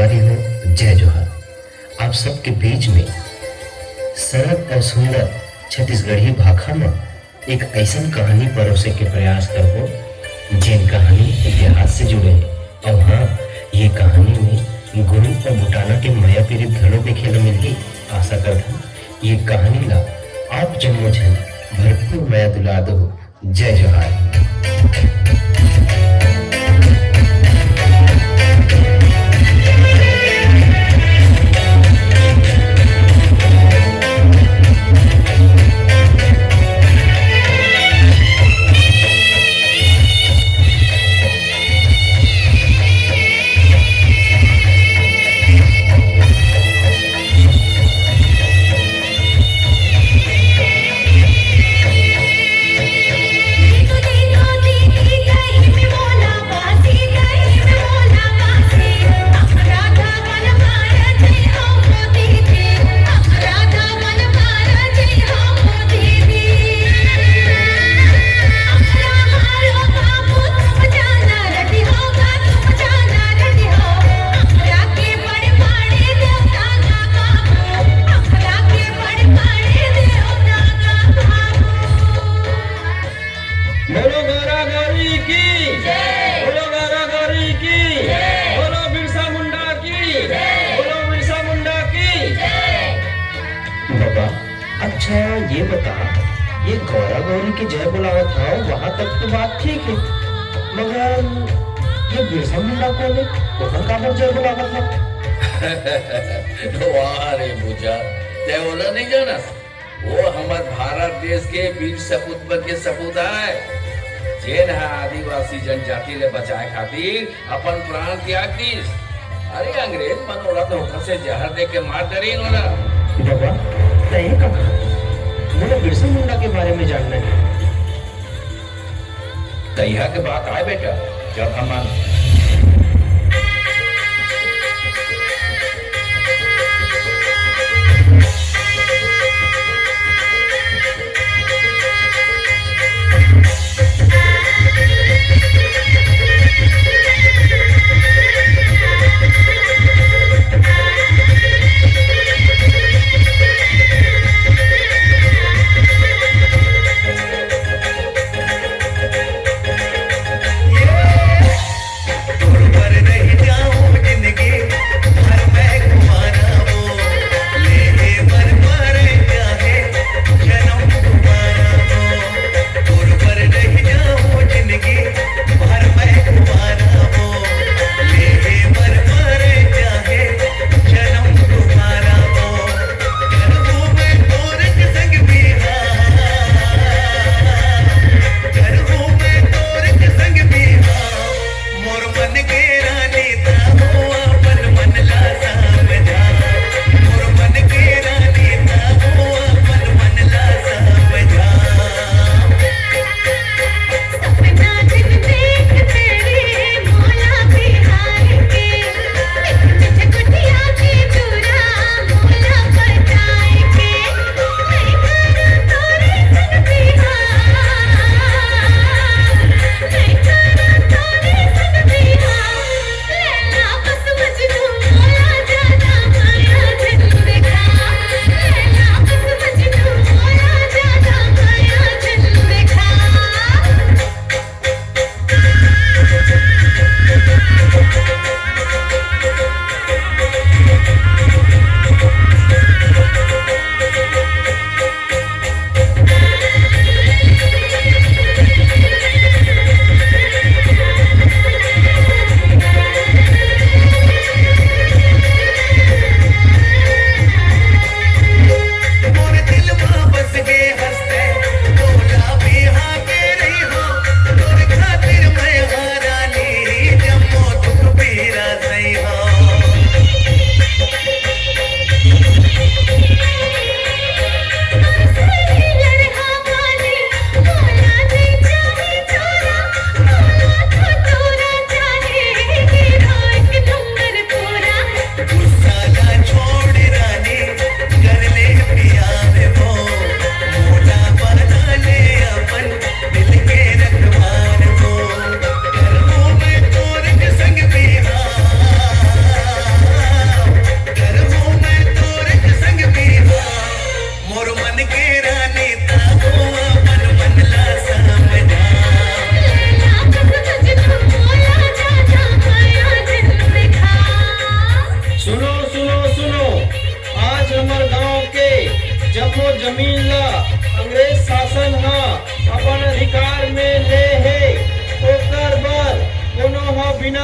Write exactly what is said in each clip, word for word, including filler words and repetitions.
संगवारी हो, जय जोहार। आप सबके बीच में सरल अउ सुंदर छत्तीसगढ़ी भाखा म एक अइसन कहानी परोसे के प्रयास करबो, जेन कहानी इतिहास से जुड़े हे। अउ हाँ, ये कहानी में गुरु अउ बुटाना के मया पीरित घलो देखे ल मिलही। आशा करथन, ये कहानी ला आप जम्मो झन भरपूर मया दुलार दो। जय जोहार। बोलो गौरा गौरी की। बोलो गौरा गौरी की। बोलो बिरसा मुंडा की। बोलो बिरसा मुंडा की। बाबा, अच्छा ये बता, ये गौरा गौरी के जय बुलावत हव, वहां तक तो बात ठीक हे, मगर ये बिरसा मुंडा कोन हे? ओकर काबर जय बुलावत हव? वाह रे बुचा, तैं ओला नइ जानस? वो हमर भारत देश के वीर सपूत मन के सपूत आय, जेन ह आदिवासी जनजाति ले बचाए खातिर अपन प्राण त्याग दिस। अरे, अंग्रेज मन ओला धोखा से जहर दे के मार डरिन ओला। बाबा, तैं ये का कहा? मोला बिरसा मुंडा के बारे में जानना हे। तैहा के बात आय बेटा, जब हमन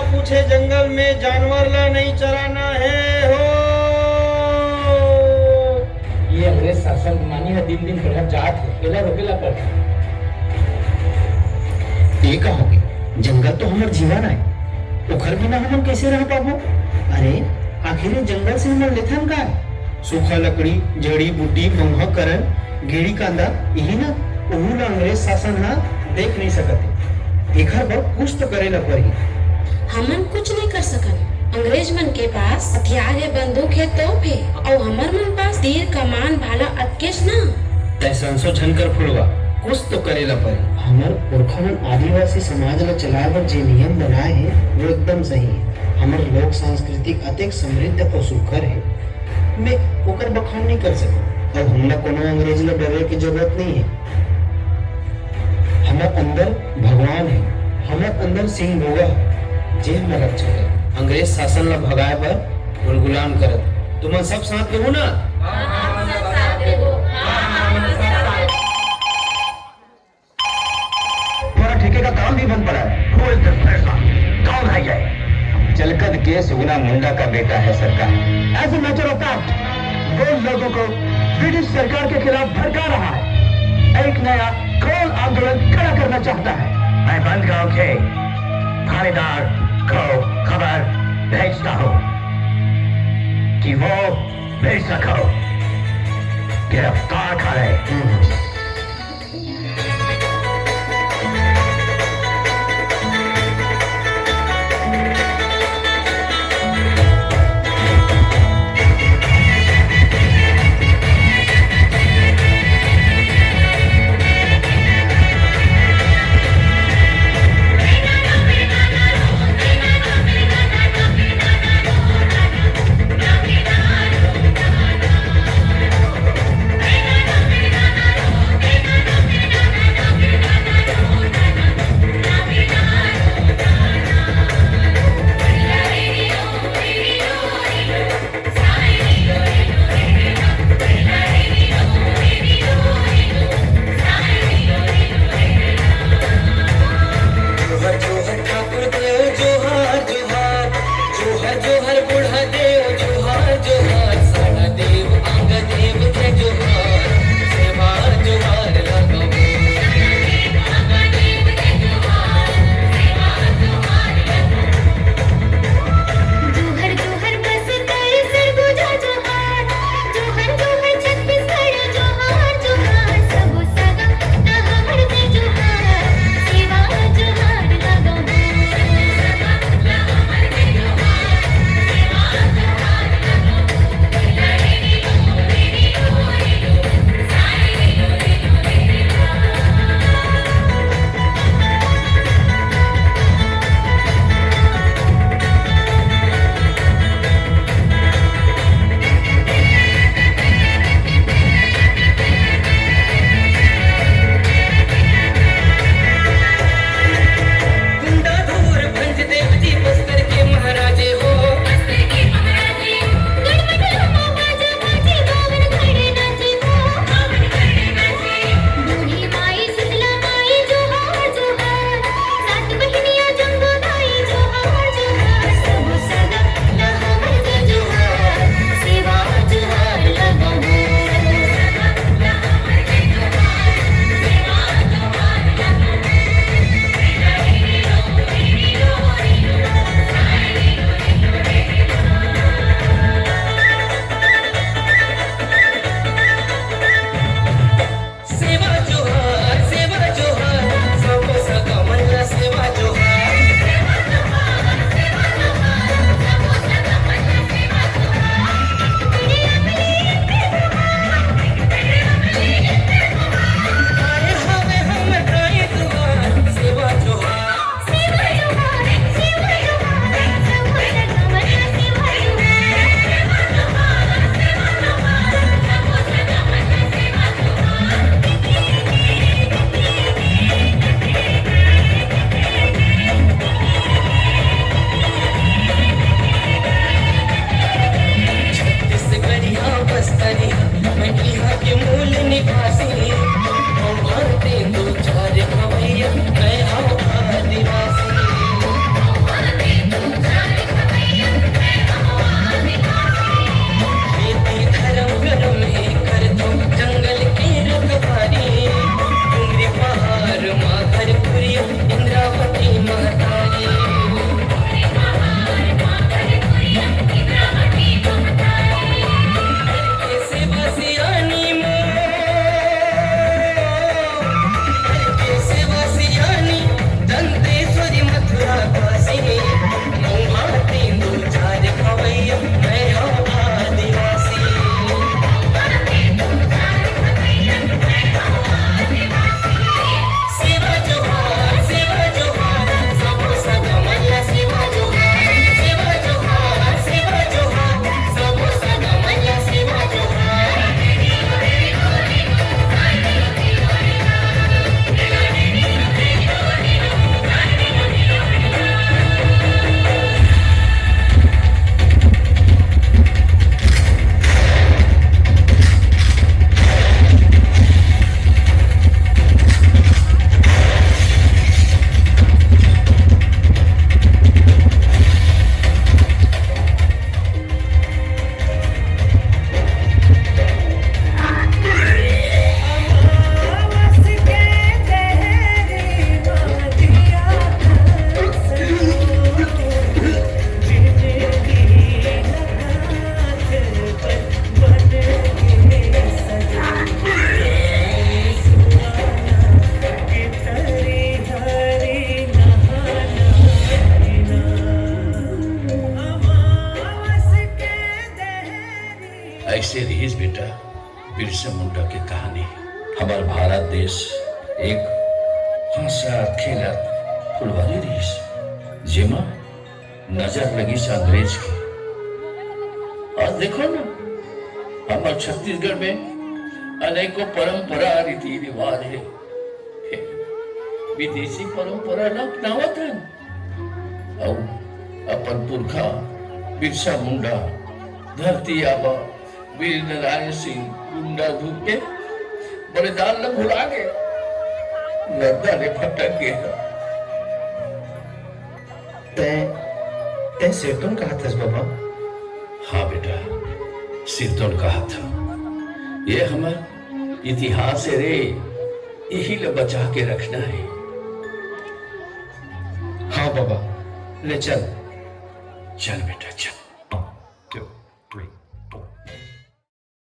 पूछे जंगल में जानवर ला नहीं चराना है हो। ये अंग्रेज शासन मानी ह दिन दिन बढ़त जात हे, एला रोके ला पड़ही। ये का होगे? जंगल तो हमर जीवन आय, ओखर बिना हमन कैसे रह पाबो? अरे, आखिर ये जंगल से हमन लेथन का? सूखा लकड़ी, जड़ी बूटी, महुआ, करन, गेड़ी कांदा, इही ना, ओहू ला अंग्रेज शासन ह देख नहीं सकत हे। एखर बर कुछ तो करे ला परही। हमन कुछ नहीं कर सकन। अंग्रेज मन के पास हथियार हे, बंदूक हे, तोप हे, अउ हमर मन पास तीर, कमान, भाला अतकेच ना। तै संसो झन कर फुलवा, कुछ तो करे ला परही। हमर पुरखा मन आदिवासी समाज ला चलाए बर जे नियम बनाए हे, वो एकदम सही हे। हमर लोक संस्कृति अतेक समृद्ध अउ सुघर हे। मैं ओकर बखान नहीं कर सकूं। अब हमला कोनो अंग्रेज ले डरे के जरूरत नहीं है। हमर अंदर भगवान है, हमर अंदर सिंह भोगा है, जे हमर रक्षा करे। अंग्रेज शासन ला भगाए बर गुलगुलान करत। तुमन सब साथ देहू ना? हमारा ठेके का काम भी बंद पड़ा है। Who is this person? कौन है ये? जलकद के सुगना मुंडा का बेटा है सरकार। As a matter of fact, वो लोगों को ब्रिटिश सरकार के खिलाफ भड़का रहा है, एक नया कोल आंदोलन खड़ा करना चाहता है। मैं बंदगांव के थानेदार को खबर भेजता हूँ कि वो मिल सको, गिरफ्तार करे। से रिहिस बेटा, बिरसा मुंडा के कहानी। हमर भारत देश एक हंसत खेलत फुलवारी रिहिस, जेमा नजर लगिस अंग्रेज के। आज देखो ना, हमर छत्तीसगढ़ में अनेकों परंपरा, रीति रिवाज हे। विदेशी परंपरा ला अपनावत हन। अउ अपन पुरखा बिरसा मुंडा, धरती आबा, वीर नारायण सिंह गुंडा धुर के बलिदान ला भुला गे, रद्दा ले भटक गे। तैं, तैं सिरतोन कहत हस बबा? हाँ बेटा, सिरतोन कहत हंव। ये हमर इतिहास हे रे, इही ला बचा के रखना हे। हाँ बबा, ले चल। चल बेटा, चल।